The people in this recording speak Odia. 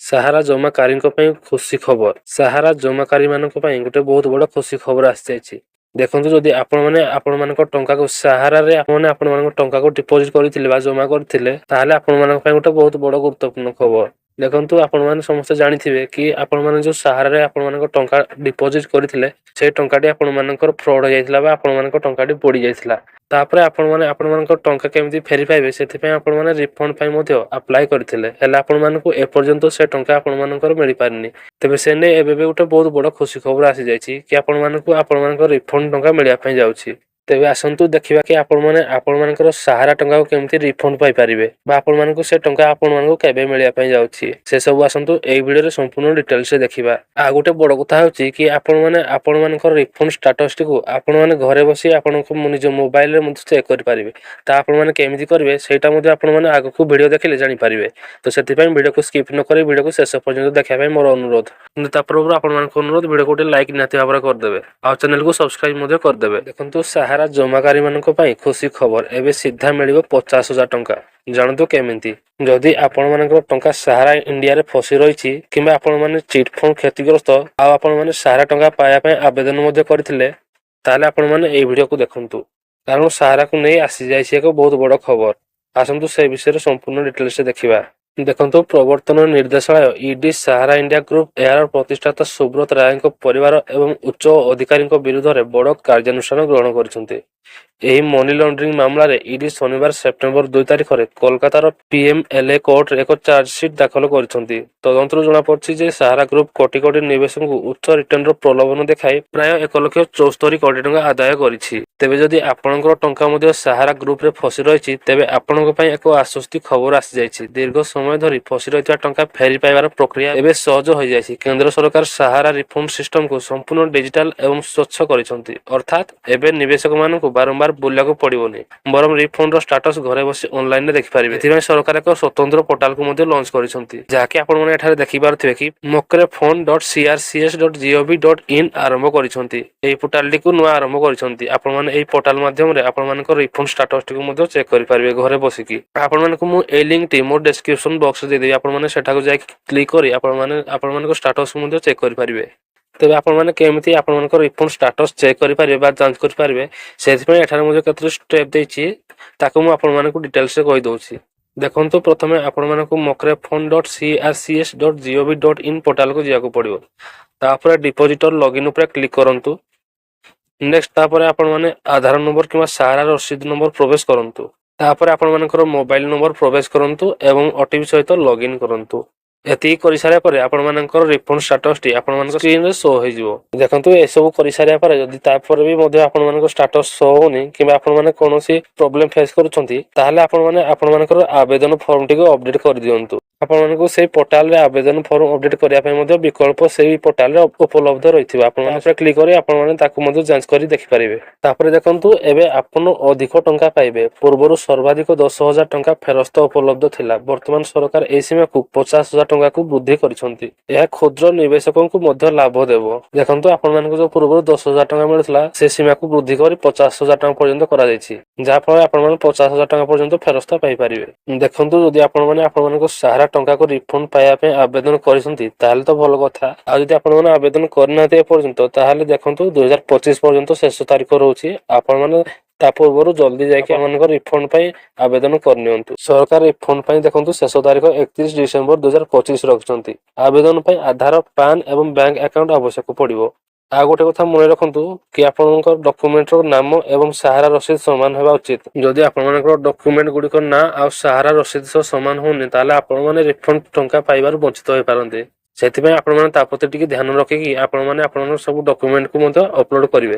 ସାହାରା ଜମାକାରୀଙ୍କ ପାଇଁ ଖୁସି ଖବର। ସାହାରା ଜମାକାରୀମାନଙ୍କ ପାଇଁ ଗୋଟେ ବହୁତ ବଡ଼ ଖୁସି ଖବର ଆସିଯାଇଛି। ଦେଖନ୍ତୁ, ଯଦି ଆପଣମାନେ ଆପଣମାନଙ୍କ ଟଙ୍କାକୁ ସାହାରାରେ ଆପଣମାନେ ଆପଣମାନଙ୍କ ଟଙ୍କାକୁ ଡିପୋଜିଟ୍ କରିଥିଲେ ବା ଜମା କରିଥିଲେ, ତାହେଲେ ଆପଣମାନଙ୍କ ପାଇଁ ଗୋଟେ ବହୁତ ବଡ଼ ଗୁରୁତ୍ୱପୂର୍ଣ୍ଣ ଖବର। ଦେଖନ୍ତୁ, ଆପଣମାନେ ସମସ୍ତେ ଜାଣିଥିବେ କି ଆପଣମାନେ ଯୋଉ ସାହାରାରେ ଆପଣମାନଙ୍କ ଟଙ୍କା ଡିପୋଜିଟ୍ କରିଥିଲେ, ସେଇ ଟଙ୍କାଟି ଆପଣମାନଙ୍କର ଫ୍ରଡ୍ ହେଇଯାଇଥିଲା ବା ଆପଣମାନଙ୍କ ଟଙ୍କାଟି ବୁଡ଼ି ଯାଇଥିଲା। ତାପରେ ଆପଣମାନେ ଆପଣମାନଙ୍କ ଟଙ୍କା କେମିତି ଫେରି ପାଇବେ, ସେଥିପାଇଁ ଆପଣମାନେ ରିଫଣ୍ଡ ପାଇଁ ମଧ୍ୟ ଆପ୍ଲାଏ କରିଥିଲେ। ହେଲେ ଆପଣମାନଙ୍କୁ ଏପର୍ଯ୍ୟନ୍ତ ସେ ଟଙ୍କା ଆପଣମାନଙ୍କର ମିଳିପାରିନି। ତେବେ ସେ ନେଇ ଏବେ ବି ଗୋଟେ ବହୁତ ବଡ଼ ଖୁସି ଖବର ଆସିଯାଇଛି କି ଆପଣମାନଙ୍କୁ ଆପଣମାନଙ୍କ ରିଫଣ୍ଡ ଟଙ୍କା ମିଳିବା ପାଇଁ ଯାଉଛି। ତେବେ ଆସନ୍ତୁ ଦେଖିବା କି ଆପଣମାନେ ଆପଣମାନଙ୍କର ସାହାରା ଟଙ୍କାକୁ କେମିତି ରିଫଣ୍ଡ ପାଇପାରିବେ ବା ଆପଣମାନଙ୍କୁ ସେ ଟଙ୍କା ଆପଣମାନଙ୍କୁ କେବେ ମିଳିବା ପାଇଁ ଯାଉଛି, ସେ ସବୁ ଆସନ୍ତୁ ଏଇ ଭିଡ଼ିଓରେ ସମ୍ପୂର୍ଣ୍ଣ ଡିଟେଲ୍ସରେ ଦେଖିବା। ଆଉ ଗୋଟେ ବଡ଼ କଥା ହେଉଛି କି ଆପଣମାନେ ଆପଣମାନଙ୍କର ରିଫଣ୍ଡ ଷ୍ଟାଟସଟିକୁ ଆପଣମାନେ ଘରେ ବସି ଆପଣଙ୍କ ନିଜ ମୋବାଇଲରେ ମଧ୍ୟ ଚେକ୍ କରିପାରିବେ। ତା ଆପଣମାନେ କେମିତି କରିବେ, ସେଇଟା ମଧ୍ୟ ଆପଣମାନେ ଆଗକୁ ଭିଡ଼ିଓ ଦେଖିଲେ ଜାଣିପାରିବେ। ତ ସେଥିପାଇଁ ଭିଡ଼ିଓକୁ ସ୍କିପ୍ ନ କରି ଭିଡ଼ିଓକୁ ଶେଷ ପର୍ଯ୍ୟନ୍ତ ଦେଖିବା ପାଇଁ ମୋର ଅନୁରୋଧ। କିନ୍ତୁ ତା ପୂର୍ବରୁ ଆପଣମାନଙ୍କୁ ଅନୁରୋଧ, ଭିଡ଼ିଓକୁ ଗୋଟେ ଲାଇକ୍ ନିହାତି ଭାବରେ କରିଦେବେ ଆଉ ଚ୍ୟାନେଲକୁ ସବସ୍କ୍ରାଇବ ମଧ୍ୟ କରିଦେବେ। ଦେଖନ୍ତୁ, ସାହାରା ଜମାକାରୀମାନଙ୍କ ପାଇଁ ଖୁସି ଖବର। ଏବେ ସିଧା ମିଳିବ 50,000 ଟଙ୍କା। ଜାଣନ୍ତୁ କେମିତି? ଯଦି ଆପଣମାନଙ୍କର ଟଙ୍କା ସାହାରା ଇଣ୍ଡିଆରେ ଫସି ରହିଛି କିମ୍ବା ଆପଣମାନେ ଚିଟ୍ ଫଣ୍ଡ କ୍ଷତିଗ୍ରସ୍ତ ଆଉ ଆପଣମାନେ ସାହାରା ଟଙ୍କା ପାଇବା ପାଇଁ ଆବେଦନ ମଧ୍ୟ କରିଥିଲେ, ତାହେଲେ ଆପଣମାନେ ଏଇ ଭିଡ଼ିଓକୁ ଦେଖନ୍ତୁ। କାରଣ ସାହାରାକୁ ନେଇ ଆସିଯାଇଛି ଏକ ବହୁତ ବଡ଼ ଖବର। ଆସନ୍ତୁ ସେ ବିଷୟରେ ସମ୍ପୂର୍ଣ୍ଣ ଡିଟେଲ୍ସରେ ଦେଖିବା। ଦେଖନ୍ତୁ, ପ୍ରବର୍ତ୍ତନ ନିର୍ଦ୍ଦେଶାଳୟ ଇଡି ସାହାରା ଇଣ୍ଡିଆ ଗ୍ରୁପ, ଏହାର ପ୍ରତିଷ୍ଠାତା ସୁବ୍ରତ ରାୟଙ୍କ ପରିବାର ଏବଂ ଉଚ୍ଚ ଅଧିକାରୀଙ୍କ ବିରୁଦ୍ଧରେ ବଡ଼ କାର୍ଯ୍ୟାନୁଷ୍ଠାନ ଗ୍ରହଣ କରିଛନ୍ତି। ଏହି ମନି ଲଣ୍ଡରିଂ ମାମଲାରେ ଇଡି ଶନିବାର ସେପ୍ଟେମ୍ବର 2 ତାରିଖରେ କୋଲକାତାର ପିଏମଏଲଏ କୋର୍ଟରେ ଏକ ଚାର୍ଜସିଟ୍ ଦାଖଲ କରିଛନ୍ତି। ତଦନ୍ତରୁ ଜଣାପଡ଼ିଛି ଯେ ସାହାରା ଗ୍ରୁପ କୋଟି କୋଟି ନିବେଶକଙ୍କୁ ଉଚ୍ଚ ରିଟର୍ଣ୍ଣର ପ୍ରଲୋଭନ ଦେଖାଇ ପ୍ରାୟ 1 ଲକ୍ଷ 74 କୋଟି ଟଙ୍କା ଆଦାୟ କରିଛି। ତେବେ ଯଦି ଆପଣଙ୍କର ଟଙ୍କା ମଧ୍ୟ ସାହାରା ଗ୍ରୁପରେ ଫସି ରହିଛି, ତେବେ ଆପଣଙ୍କ ପାଇଁ ଏକ ଆଶ୍ୱସ୍ତି ଖବର ଆସିଯାଇଛି। ଦୀର୍ଘ ସମୟ ଧରି ଫସି ରହିଥିବା ଟଙ୍କା ଫେରି ପାଇବାର ପ୍ରକ୍ରିୟା ଏବେ ସହଜ ହୋଇଯାଇଛି। କେନ୍ଦ୍ର ସରକାର ସାହାରା ରିଫଣ୍ଡ ସିଷ୍ଟମକୁ ସମ୍ପୂର୍ଣ୍ଣ ଡିଜିଟାଲ ଏବଂ ସ୍ୱଚ୍ଛ କରିଛନ୍ତି। ଅର୍ଥାତ୍ ଏବେ ନିବେଶକମାନଙ୍କୁ ବାରମ୍ବାର ବୁଲିବାକୁ ପଡ଼ିବନି, ବରଂ ରିଫଣ୍ଡର ଷ୍ଟାଟସ ଘରେ ବସି ଅନଲାଇନରେ ଦେଖିପାରିବେ। ଏଥିପାଇଁ ସରକାର ଏକ ସ୍ୱତନ୍ତ୍ର ପୋର୍ଟାଲକୁ ମଧ୍ୟ ଲଞ୍ଚ କରିଛନ୍ତି, ଯାହାକି ଆପଣମାନେ ଏଠାରେ ଦେଖିପାରୁଥିବେ କି mocrefund.crcs.gov.in ଆରମ୍ଭ କରିଛନ୍ତି। ଏହି ପୋର୍ଟାଲଟିକୁ ନୂଆ ଆରମ୍ଭ କରିଛନ୍ତି। ଆପଣମାନେ ଏହି ପୋର୍ଟାଲ ମାଧ୍ୟମରେ ଆପଣମାନଙ୍କ ରିଫଣ୍ଡ ଷ୍ଟାଟସଟିକୁ ମଧ୍ୟ ଚେକ୍ କରିପାରିବେ ଘରେ ବସିକି। ଆପଣମାନଙ୍କୁ ମୁଁ ଏଇ ଲିଙ୍କଟି ମୋ ଡେସ୍କ୍ରିପସନ ବକ୍ସରେ ଦେଇଦେବି। ଆପଣମାନେ ସେଠାକୁ ଯାଇକି କ୍ଲିକ୍ କରି ଆପଣମାନେ ଆପଣମାନଙ୍କ ଷ୍ଟାଟସକୁ ମଧ୍ୟ ଚେକ୍ କରିପାରିବେ। ତେବେ ଆପଣମାନେ କେମିତି ଆପଣମାନଙ୍କ ରିଫଣ୍ଡ ଷ୍ଟାଟସ ଚେକ୍ କରିପାରିବେ ବା ଯାଞ୍ଚ କରିପାରିବେ, ସେଥିପାଇଁ ଏଠାରେ ମଧ୍ୟ କେତୋଟି ଷ୍ଟେପ୍ ଦେଇଛି। ତାକୁ ମୁଁ ଆପଣମାନଙ୍କୁ ଡିଟେଲ୍ସରେ କହିଦେଉଛି। ଦେଖନ୍ତୁ, ପ୍ରଥମେ ଆପଣମାନଙ୍କୁ mocrefund.crcs.gov.in ପୋର୍ଟାଲକୁ ଯିବାକୁ ପଡ଼ିବ। ତାପରେ ଡିପୋଜିଟର ଲଗଇନ୍ ଉପରେ କ୍ଲିକ୍ କରନ୍ତୁ। ନେକ୍ସଟ, ତାପରେ ଆପଣମାନେ ଆଧାର ନମ୍ବର କିମ୍ବା ସାହାରା ରସିଦ ନମ୍ବର ପ୍ରବେଶ କରନ୍ତୁ। ତାପରେ ଆପଣମାନଙ୍କର ମୋବାଇଲ ନମ୍ବର ପ୍ରବେଶ କରନ୍ତୁ ଏବଂ ଓଟିପି ସହିତ ଲଗଇନ୍ କରନ୍ତୁ। ଏତିକି କରିସାରିବା ପରେ ଆପଣମାନଙ୍କର ରିଫଣ୍ଡ ଷ୍ଟାଟସଟି ଆପଣମାନଙ୍କ ସ୍କ୍ରିନରେ ଶୋ ହେଇଯିବ। ଦେଖନ୍ତୁ, ଏସବୁ କରିସାରିବା ପରେ ଯଦି ତାପରେ ବି ମଧ୍ୟ ଆପଣମାନଙ୍କ ଷ୍ଟାଟସ ଶୋ ହଉନି କିମ୍ବା ଆପଣମାନେ କୌଣସି ପ୍ରୋବ୍ଲେମ ଫେସ୍ କରୁଛନ୍ତି, ତାହେଲେ ଆପଣମାନେ ଆପଣମାନଙ୍କର ଆବେଦନ ଫର୍ମଟିକୁ ଅପଡେଟ୍ କରିଦିଅନ୍ତୁ। ଆପଣମାନଙ୍କୁ ସେଇ ପୋର୍ଟାଲରେ ଆବେଦନ ଫର୍ମ ଅପଡେଟ୍ କରିବା ପାଇଁ ମଧ୍ୟ ବିକଳ୍ପ ସେଇ ପୋର୍ଟାଲରେ ଉପଲବ୍ଧ ରହିଥିବ। ଆପଣମାନେ ଉପରେ କ୍ଲିକ୍ କରି ଆପଣମାନେ ତାକୁ ମଧ୍ୟ ଯାଞ୍ଚ କରି ଦେଖିପାରିବେ। ତାପରେ ଦେଖନ୍ତୁ, ଏବେ ଆପଣ ଅଧିକ ଟଙ୍କା ପାଇବେ। ପୂର୍ବରୁ ସର୍ବାଧିକ 10,000 ଟଙ୍କା ଫେରସ୍ତ ଉପଲବ୍ଧ ଥିଲା। ବର୍ତ୍ତମାନ ସରକାର ଏହି ସୀମାକୁ 50,000 ଟଙ୍କାକୁ ବୃଦ୍ଧି କରିଛନ୍ତି। ଏହା କ୍ଷୁଦ୍ର ନିବେଶକଙ୍କୁ ମଧ୍ୟ ଲାଭ ଦେବ। ଦେଖନ୍ତୁ, ଆପଣମାନଙ୍କୁ ଯୋଉ ପୂର୍ବରୁ 10,000 ଟଙ୍କା ମିଳୁଥିଲା, ସେ ସୀମାକୁ ବୃଦ୍ଧି କରି 50,000 ଟଙ୍କା ପର୍ଯ୍ୟନ୍ତ କରାଯାଇଛି, ଯାହାଫଳରେ ଆପଣମାନେ 50,000 ଟଙ୍କା ପର୍ଯ୍ୟନ୍ତ ଫେରସ୍ତ ପାଇପାରିବେ। ଦେଖନ୍ତୁ, ଯଦି ଆପଣମାନେ ଆପଣମାନଙ୍କ ସାହାରା ଟଙ୍କାକୁ ରିଫଣ୍ଡ ପାଇବା ପାଇଁ ଆବେଦନ କରିଛନ୍ତି, ତାହେଲେ ତ ଭଲ କଥା। ଆଉ ଯଦି ଆପଣମାନେ ଆବେଦନ କରିନାହାନ୍ତି ଏପର୍ଯ୍ୟନ୍ତ, ତାହେଲେ ଦେଖନ୍ତୁ, 2025 ପର୍ଯ୍ୟନ୍ତ ଶେଷ ତାରିଖ ରହୁଛି। ଆପଣମାନେ ତା ପୂର୍ବରୁ ଜଲ୍ଦି ଯାଇକି ଆପଣମାନଙ୍କ ରିଫଣ୍ଡ ପାଇଁ ଆବେଦନ କରିନିଅନ୍ତୁ। ସରକାର ରିଫଣ୍ଡ ପାଇଁ ଦେଖନ୍ତୁ, ଶେଷ ତାରିଖ 31 ଡିସେମ୍ବର 2025 ରଖିଛନ୍ତି। ଆବେଦନ ପାଇଁ ଆଧାର, ପାନ୍ ଏବଂ ବ୍ୟାଙ୍କ ଆକାଉଣ୍ଟ ଆବଶ୍ୟକ ପଡ଼ିବ। ଆଉ ଗୋଟେ କଥା ମନେ ରଖନ୍ତୁ କି ଆପଣଙ୍କ ଡକ୍ୟୁମେଣ୍ଟର ନାମ ଏବଂ ସାହାରା ରସିଦ ସମାନ ହେବା ଉଚିତ। ଯଦି ଆପଣମାନଙ୍କର ଡକ୍ୟୁମେଣ୍ଟ ଗୁଡ଼ିକ ନାଁ ଆଉ ସାହାରା ରସିଦ ସହ ସମାନ ହଉନି, ତାହେଲେ ଆପଣମାନେ ରିଫଣ୍ଡ ଟଙ୍କା ପାଇବାରୁ ବଞ୍ଚିତ ହୋଇପାରନ୍ତି। ସେଥିପାଇଁ ଆପଣମାନେ ତା ପ୍ରତି ଟିକେ ଧ୍ୟାନ ରଖିକି ଆପଣମାନେ ଆପଣଙ୍କର ସବୁ ଡକ୍ୟୁମେଣ୍ଟକୁ ମଧ୍ୟ ଅପଲୋଡ କରିବେ।